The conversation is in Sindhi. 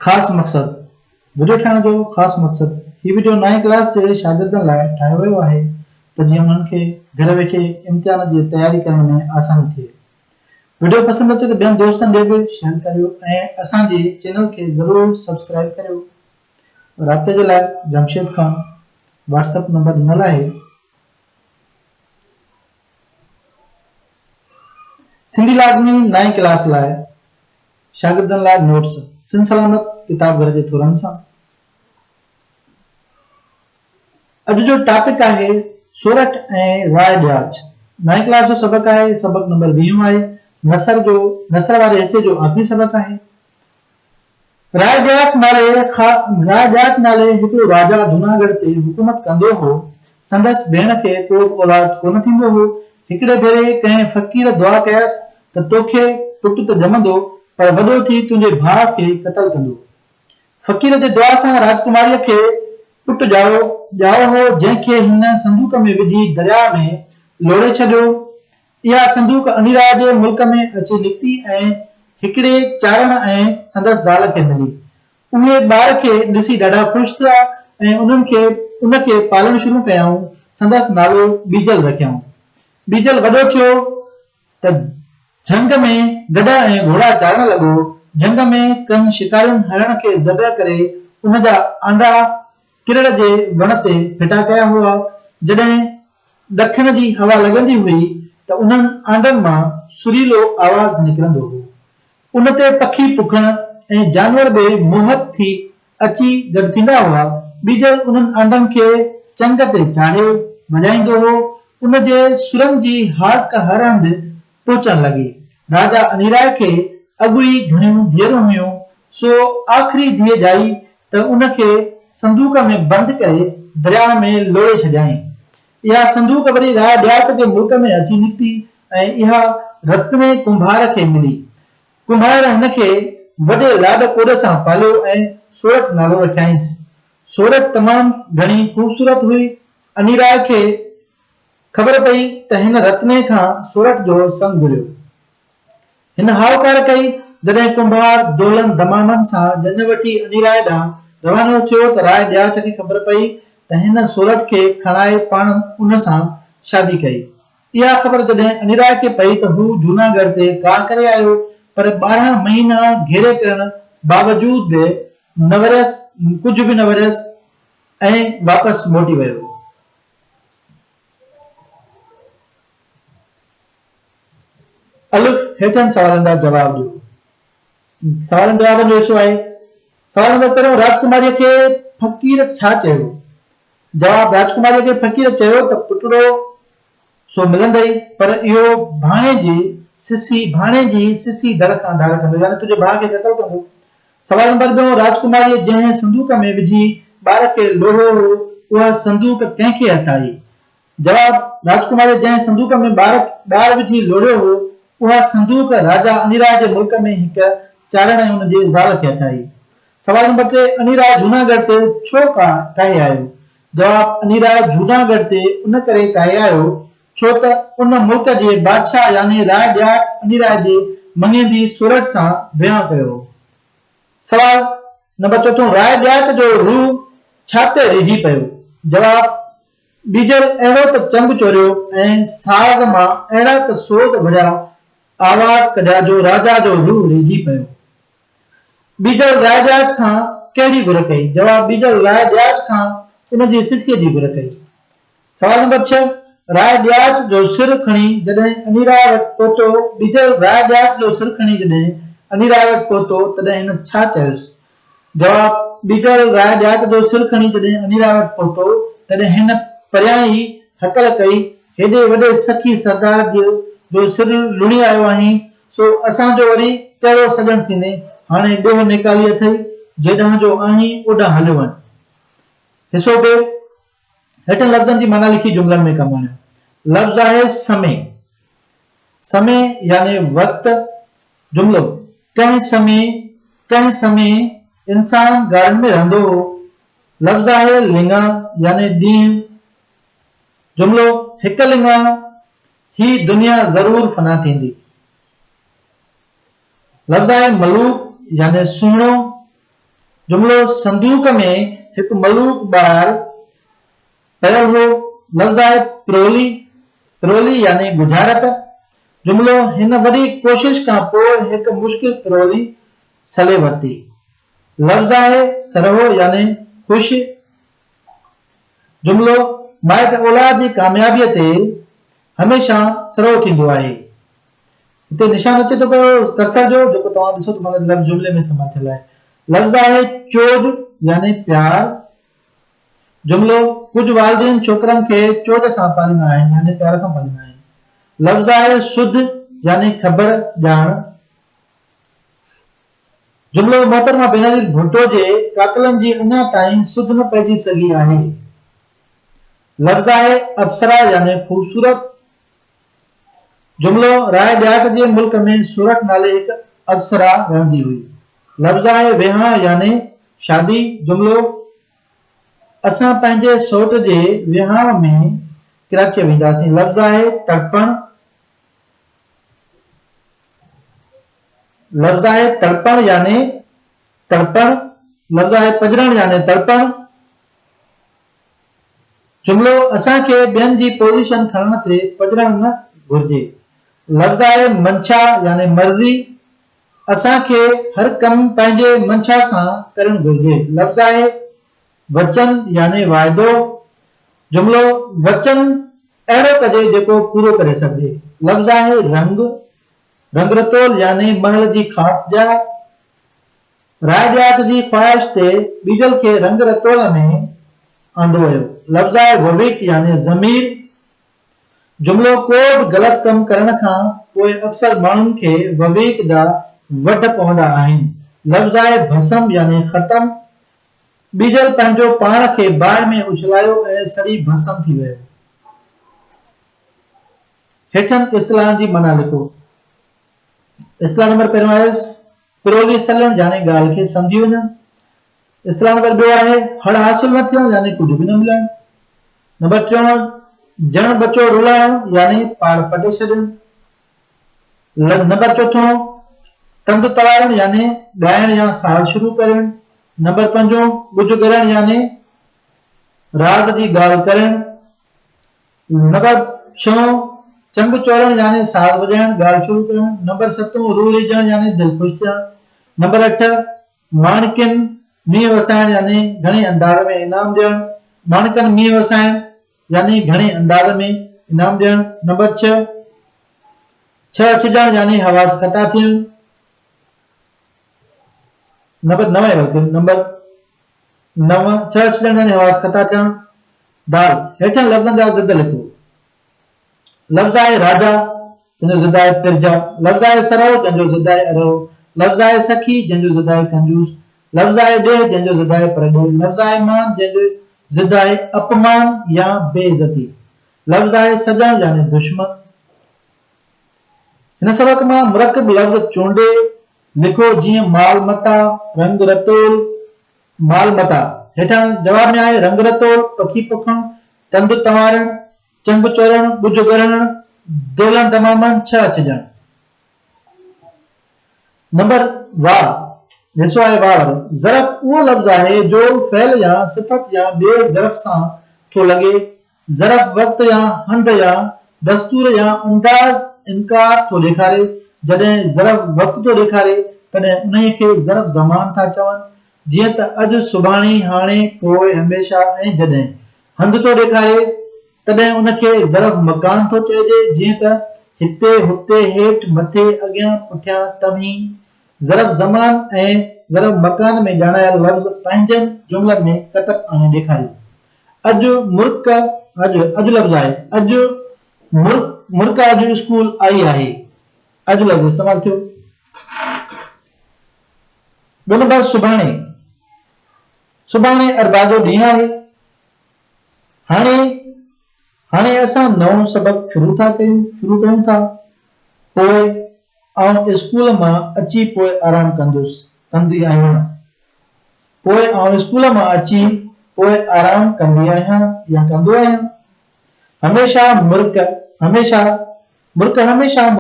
خاص مقصد، وڊيو ٺاهڻ جو خاص مقصد هي وڊيو نائين ڪلاس جي شاگردن لاء ٺاهيو ويو آهي ته جيئن انهن کي گهر ويٺي امتحان جي تياري ڪرڻ ۾ آساني ٿئي. وڊيو پسند اچي ته ٻين دوستن ڏي به شيئر ڪريو ۽ اسان جي چينل کي ضرور سبسڪرائيب ڪريو. رابطي جي لاء Jamshed Khan WhatsApp number ڏنل آهي. سنڌي لازمي نائين ڪلاس لاء شاگردن لاء نوٽس، سنڌ سلامت ڪتاب گهر جي ٿورن سان. اڄ جو ٽاپڪ آهي سورٺ ۽ راء ڏياچ. نائين ڪلاس جو سبق آهي، سبق نمبر ويهون آهي، نثر جو نثر واري حصي جو آخري سبق آهي. راء ڏياچ نالي راء ڏياچ نالي هڪڙو راجا جوناڳڙهه تي حڪومت ڪندو هو. سندس ڀيڻ کي ڪو به اولاد ڪونه ٿيندو هو. هڪڙي ڀيري ڪنهن فقير دعا ڪيس ته توکي پٽ ته ڄمندو، پر وڏو ٿي تنهنجي ڀاء کي قتل ڪندو. فقير جي دعا سان راجڪماريء کي پٽ ڄائو ڄائو هو، جنهن کي هن صندوق ۾ وجهي درياء ۾ لوڙهي ڇڏيو. اها صندوق انيراء جي ملڪ ۾ اچي نڪتي ۽ هڪڙي چارڻ ۽ سندس زال کي ملي. اهي ٻار کي ڏسي ڏاڍا خوش ٿيا ۽ انهن کي ان کي پالڻ شروع ڪيائون، سندس نالو ٻيجل رکيائون. ٻيجل وڏو ٿيو ته جهنگ ۾ گڏهه ۽ گهوڙا چارڻ لڳو. جهنگ ۾ ڪن شڪارين هرڻ کي ذبح ڪري ان جا آنڊا ڪرڙ جي وڻ تي ڦٽا ڪيا هئا. جڏهن ڏکڻ جي هوا لڳندي هئي ته انهن آنڊن مان سريلو آواز نڪرندو هو. ان تي پکي پکڻ ۽ جانور به موهت ٿي اچي گڏ ٿيندا هئا. ٻيجل انهن آنڊن کي چنگ تي چاڙهي وڄائيندو هو. ان جي سرن جي هاڪ هر هنڌ پهچڻ لڳي. راجا انيراء کي اڳ ئي گهڻيون ڌيئرون هيون، سو آخري ڌيء ڄائي ته ان کي صندوق ۾ بند ڪري درياهه ۾ لوڙهي ڇڏيائين. اها صندوق وري راء ڏياچ جي ملڪ ۾ اچي نڪتي ۽ اها رتني ڪنڀار کي ملي. ڪنڀار هن کي وڏي لاڏ ڪوڏ سان پاليو ۽ سورٺ نالو رکيائينس. سورٺ تمام گهڻي خوبصورت هئي. انيراء کي خبر پئي ته هن رتني کان سورٺ جو سڱ گهريو. هن هائوڪار ڪئي. جڏهن ڪنڀار دولن دمامن سان ڄڃ وٺي انيراء ڏانهن روانو ٿيو ته راء ڏياچ کي خبر پئي ته هن سورٺ کي کڻائي پاڻ ان سان شادي ڪئي. اها خبر جڏهن انيراء کي پئي ته هو جوناڳڙهه تي ڪاهه ڪري آيو پر 12 مهينا گهيري ڪرڻ باوجود به نه وريس ڪجهه به نه وريس ۽ واپس موٽي ويو. الف، هيٺين سوالن جا جواب ڏيو. سوالن جوابن جو حصو آهي. سوال نمبر پهريون، راجڪماريء کي فقير ڇا چيو؟ جواب، راجڪماريء کي فقير چيو ته پٽڙو سو ملندئي، پر اهو ڀاڻيجي سسي ڀاڻيجي سسي ڌڙ کان ڌار ڪندو، يعني تنهنجي ڀاء کي قتل ڪندو. سوال نمبر ٻيون، راجڪماريء جنهن صندوق ۾ وجهي ٻار کي لوڙهيو هو، اها صندوق ڪنهن کي هٿ آئي؟ جواب، راجڪماريء جنهن صندوق ۾ ٻار ٻار وجهي لوڙهيو هو، اها صندوق راجا انيراء جي ملڪ ۾ هڪ چارڻ ۽ ان جي زال کي هٿ آئي. سوال نمبر ٽي، انيراء جوناڳڙهه تي ڇو ڪاهي آيو؟ جواب، انيراء جوناڳڙهه تي ان ڪري ڪاهي آيو، ڇو ته ان ملڪ جي بادشاهه يعني راء ڏياٽ انيراء جي مڱيندي سورٺ سان ويهان ڪيو هو. سوال نمبر چوٿون، راء ڏياٽ جو روح ڇا تي ريجهي پيو؟ جواب، ٻيجل اهڙو ته چنگ چوريو ۽ ساز مان اهڙا ته سوز ڀريا آواز ڪڍيا جو راجا جو روح ريجهي پيو. ٻيجل راء ڏياچ کان ڪهڙي گهر ڪئي؟ جواب، ٻيجل راء ڏياچ کان ان جي سسيء جي گهر ڪئي. سوال نمبر ڇهه، راء ڏياچ جو سر کڻي جڏهن انيراء وٽ پهتو ٻيجل راء ڏياچ جو سر کڻي جڏهن انيراء وٽ پهتو تڏهن هن ڇا چيس؟ جواب، ٻيجل راء ڏياچ جو سر کڻي جڏهن انيراء وٽ پهتو، تڏهن هن پريان ئي هڪل ڪئي، هيڏي وڏي سخي سردار جو سر لڻي آيو آهين، سو اسان جو وري ڪهڙو سڄڻ ٿيندين، هاڻي ڏيهه نيڪالي اٿئي، جيڏانهن جو آهين، اوڏانهن هليو وڃ. حصو ب، هيٺين لفظن جي معنيٰ لکي جملن ۾ ڪم آڻيو. لفظ آهي سمي. سمي يعني وقت. جملو، ڪنهن سمي، ڪنهن سمي انسان غارن ۾ رهندو هو. لفظ آهي لڱا يعني ڏينهن. جملو، هڪ لڱا هي دنيا ضرور فنا ٿيندي. لفظ آهي ملوڪ يعني سهڻو. جملو، صندوق ۾ هڪ ملوڪ ٻار پيل هو. لفظ آهي پرولي، پرولي يعني ڳجهارت. جملو، هن وڏي ڪوشش کان پوء هڪ مشڪل پرولي سلي ورتي. لفظ آهي سرهو يعني خوش. جملو، مائٽ اولاد جي ڪاميابيء تي هميشه سرهو ٿيندو آهي. هتي نشان اچي ٿو پيو ڪرسر جو جيڪو توهان ڏسو ته معنيٰ لفظ جملي ۾ استعمال ٿيل آهي. لفظ آهي چوڄ يعني پيار. جملو، ڪجهه والدين ڇوڪرن کي چوڄ سان پاليندا آهن يعني پيار سان پاليندا آهن. لفظ آهي سڌ يعني خبر، ڄاڻ. جملو، محترمه بينظير ڀٽو جي قاتلن جي اڃا تائين سڌ نه پئجي سگهي آهي. لفظ آهي اپسرا يعني خوبصورت. جملو، راء ڏياچ جي ملڪ ۾ سورٺ نالي هڪ اپسرا رهندي هئي. لفظ آهي ويهانء يعني شادي. جملو، اسان پنهنجي سئوٽ جي ويهانء ۾ ڪراچيء وينداسين. لفظ آهي تڙپڻ. لفظ آهي تڙپڻ يعني تڙپڻ. لفظ آهي پڄرڻ يعني تڙپڻ. جملو، اسان کي ٻين جي پوزيشن کڻڻ تي پڄرڻ نه گهرجي. لفظ آهي منشا يعني مرضي. اسان کي هر ڪم پنهنجي منشا سان ڪرڻ گهرجي. لفظ آهي وچن يعني واعدو. جملو، وچن اهڙو ڪجي جيڪو پورو ڪري سگهجي. لفظ آهي رنگ. رنگ رتول يعني محل جي خاص جاء. راء ڏياچ جي خواهش تي ٻيجل کي رنگ رتول ۾ آندو ويو. لفظ آهي وويڪ يعني ضمير. جملو ڪو به غلط ڪم ڪرڻ کان پوء اڪثر ماڻهن کي وويڪ جا وڍ پوندا آهن. لفظ آهي ڀسم يعني ختم. ٻيجل پنهنجو پاڻ کي باهه ۾ اڇلايو ۽ سڙي ڀسم ٿي ويو. هيٺن اصطلاحن جي معنيٰ لکو. اصطلاح نمبر پهريون آهي پرولي سلڻ يعني ڳالهه کي سمجهي وڃڻ. اصطلاح نمبر ٻيو آهي هڙ حاصل نه ٿيڻ يعني ڪجهه به نه ملڻ. نمبر ٽيون جڻ ٻچو رلائڻ يعني پاڙ پٽي ڇڏڻ. نمبر چوٿون تند توارڻ يعني ڳائڻ يا ساز شروع ڪرڻ. نمبر پنجون ڳجهه ڳرڻ يعني راز جي ڳالهه ڪرڻ. نمبر ڇهون، چنگ چورڻ يعني ساز وڄائڻ، ڳالهه شروع ڪرڻ. نمبر ستون، روح ريجهڻ يعني دل خوش ٿيڻ. نمبر اٺ، ماڻڪين مينهن وسائڻ يعني گهڻي انداز ۾ انعام ڏيڻ. ماڻڪن مينهن وسائڻ يعني گهڻي انداز ۾ انعام ڏيڻ. نمبر ڇهه، ڇهه ڇڄڻ يعني حواس خطا ٿيڻ. نمبر نو بلڪه نمبر نو، ڇهه ڇڄڻ يعني حواس خطا ٿيڻ. دال، هيٺين لفظن جا ضد لکو. لفظ آهي راجا، جنهن جو ضد آهي پرجا. لفظ آهي سرهو، جنهن جو ضد آهي ارهو. لفظ آهي سخي، جنهن جو ضد آهي ڪنجوس. لفظ آهي ڏيهه، جنهن جو ضد آهي پرڏيهه. لفظ آهي مان، جنهن جو ضد آهي اپمان يا بي عزتي. لفظ آهي سڄڻ يعني دشمن. هن سبق مان مرڪب لفظ چونڊي لکو جيئن مال متاع، رنگ رتول، مال متاع. هيٺان جواب ۾ آهي رنگ رتول، پکي پکڻ، تند تنوارڻ، چنگ چورڻ، ڳجهه ڳرڻ، دولهن دمامن، ڇهه ڇڄڻ. نمبر واء حصو آهي واء وارو ظرف اهو لفظ آهي جو فعل يا صفت يا ٻئي ظرف سان ٿو لڳي. ظرف وقت يا هنڌ يا دستور يا انداز انڪار ٿو ڏيکاري. جڏهن ظرف وقت ٿو ڏيکاري تڏهن انهيء کي ظرف زمان ٿا چون. جيئن ته اڄ، سڀاڻي، هاڻي، پوء، هميشه ۽ جڏهن. هنڌ ٿو ڏيکاري تڏهن ان کي ظرف مڪان ٿو چئجي، جيئن ته هتي، هتي، هيٺ، مٿي، اڳيان، پٺيان، توهين. ظرف زمان ۽ ظرف مڪان ۾ ڄاڻايل لفظ پنهنجن جملن ۾ ڪتب آڻي ڏيکاريو. اڄ مرڪ اڄ اڄ لفظ آهي. اڄ مرڪ مرڪ اڄ اسڪول آئي آهي. اڄ لفظ استعمال ٿيو. ٻيو نمبر سڀاڻي سڀاڻي اربع جو ڏينهن آهي. هاڻي هاڻي اسان نئون سبق شروع ٿا ڪيون شروع ڪيون ٿا. پوء آئون اسڪول مان اچي پوء آرام ڪندس ڪندي آهيان. پوء آئون اسڪول مان اچي پوء آرام ڪندي آهيان يا ڪندو آهيان. هميشه مرڪ هميشه مرڪ هميشه.